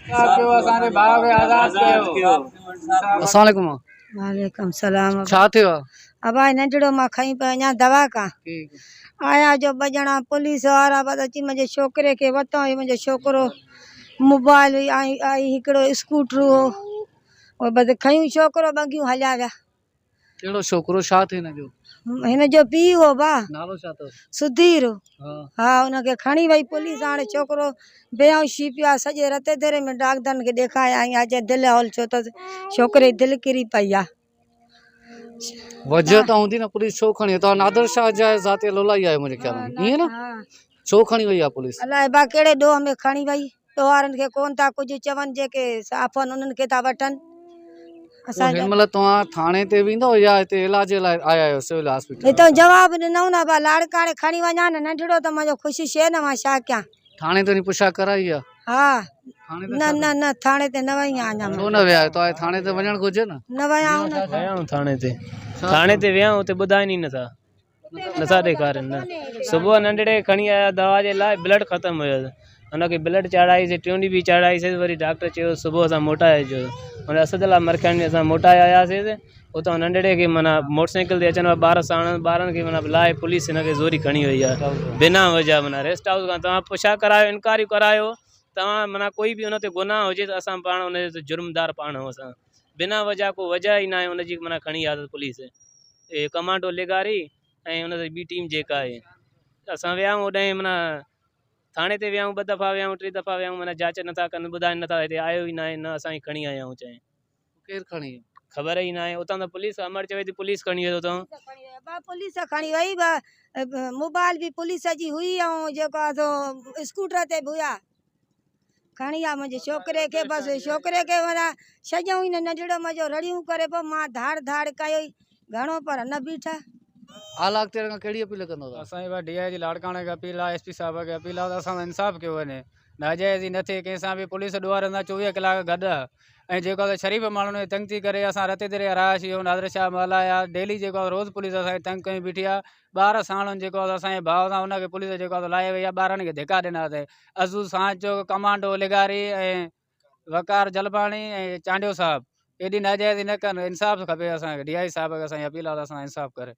اسلام عليڪم. وعليڪم سلام. ڇا ٿيو آ؟ ابا هي ننڍڙو مان کڻي پيو وڃان دوا کان آيا جو ٻه ڄڻا پوليس وارا بس اچي منهنجي ڇوڪري کي وتو هي منهنجو ڇوڪرو موبائل ۽ هڪڙو اسڪوٽر هو بس کنيون ڇوڪرو ٻنگيون هليا ويا. ڪهڙو ڇوڪرو ڇا ٿيو هن جو؟ هن جو پيء هو با. نالو ڇا اٿس؟ سڌير. ها ان کي کڻي وئي پوليس هاڻي ڇوڪرو بيهوشي پيو آ سڄي رتي ديري ۾ ڊاڪٽرن کي ڏيکاري آئي آ چي دل هول ڇو اٿس ڇوڪري جي دل ڪري پئي آ. وجهه ته هوندي نه پوليس ڇو کڻي وئي نادر شاهه جا ذاتي لولائي آهي منهنجي خيال ۾ ائين نه ڇو کڻي وئي آ پوليس؟ الائي با ڪهڙي ڏوهه ۾ کڻي وئي. ڏوهارين کي ڪونه ٿا ڪجهه چون جيڪي صاف آهن انهن کي ٿا وٺن. اسان هن مهل توهان ٿاڻي تي ويندؤ يا هتي علاج لاء آيا آهيو سول هاسپيٽل؟ هتان جواب ڏنائون نه ابا لاڙڪاڻي کڻي وڃان نه ننڍڙو ته منهنجو خوش شي نه مان ڇا ڪيان. ٿاڻي تي وڃي پڇا ڪرائي آ؟ ها نه نه نه ٿاڻي تي نه وئي آهيان اڃا مان. ڇو نه ويا آهيو توهان کي ٿاڻي تي وڃڻ گهرجي نه. نه ويا آهيون نه. ويا آهيون ٿاڻي تي ٿاڻي تي ويا آهيون اتي ٻڌائين ئي نٿا. نٿا ڏيکارين نه صبح ننڍڙي کي کڻي آيا دوا جي لاء بلڊ ختم هيس هن کي بلڊ چاڙهائيسي ٽيون ڏينهن به چاڙهائيسي وري ڊاڪٽر چيو صبح اسان موٽائي اچجو هن اسد الله مرکياڻي اسان موٽائي آياسي اتان ننڍڙي کي معنيٰ موٽر سائيڪل تي اچن پيا ٻار ساڻ ٻارن کي معنيٰ لاهي پوليس هن کي زوري کڻي وئي آهي بنا وجه معنيٰ ريسٽ هائوس کان توهان پڇا ڪرايو انڪوائري ڪرايو توهان معنيٰ ڪوئي به ان تي گناهه هجي ته اسان پاڻ ان جو جرمدار پاڻ آهيون اسان بنا وجه ڪو وجه ئي ناهي ان جي معنيٰ کڻي آيا پوليس اي ڪمانڊو لغاري ۽ ان جي ٻي ٽيم جيڪا آهي اسان ويا آهيون اوڏانهن معنيٰ ٿاڻي تي ويا آهيون ٻه دفعا ويا آهيون ٽي دفعا ويا آهيون معنيٰ جاچ نٿا ڪن ٻڌائن نٿا هتي آيو ئي ناهي نه اسان ئي کڻي آيا آهيون چئين ڪير کڻي ويو؟ خبر ئي ناهي اتان ته پوليس امڙ چوي ٿي پوليس کڻي ويو اتان. با پوليس کڻي وئي موبائل به پوليس جي هئي ۽ جيڪو آهي سو اسڪوٽر تي به هيا کڻي آ منهنجي ڇوڪري کي بس ڇوڪري کي معنيٰ ڇڏيائون ئي نه ننڍڙو منهنجو رڙيون ڪري پيو مان ڌاڙ ڌاڙ ڪيو ئي گهڻو پر نه بيٺا. اعليٰ اختيارين کان ڪهڙي اپيل ڪندو ٿا؟ اسان جي ڊي I جي لاڙڪاڻي کي اپيل آهي ايس پي صاحب کي اپيل آهي ته اسان سان انصاف ڪيو وڃي ناجائزي نه ٿئي ڪنهن سان به پوليس ڏوهارين سان 24 ڪلاڪ گڏ آهي ۽ جيڪو آهي شريف ماڻهن کي تنگ ٿي ڪري اسان رتي دري رهائشي آهيون نادر شاهه محلا آهي ڊيلي جيڪو آهي روز پوليس اسان کي تنگ ڪيون بيٺي آهي ٻار ساڻ آهن جيڪو آهي اسان جي ڀاء سان ان کي پوليس جيڪو آهي لاهي وئي آهي ٻارن کي ڌڪا ڏنا اٿئي ازو سانچو ڪمانڊو لغاري ۽ وقار جلباڻي ۽ چانڊيو صاحب ايڏي ناجائزي نه ڪن انصاف کپي اسان کي ڊي I صاحب کي اسان جي اپيل آهي ته اسان سان انصاف ڪري.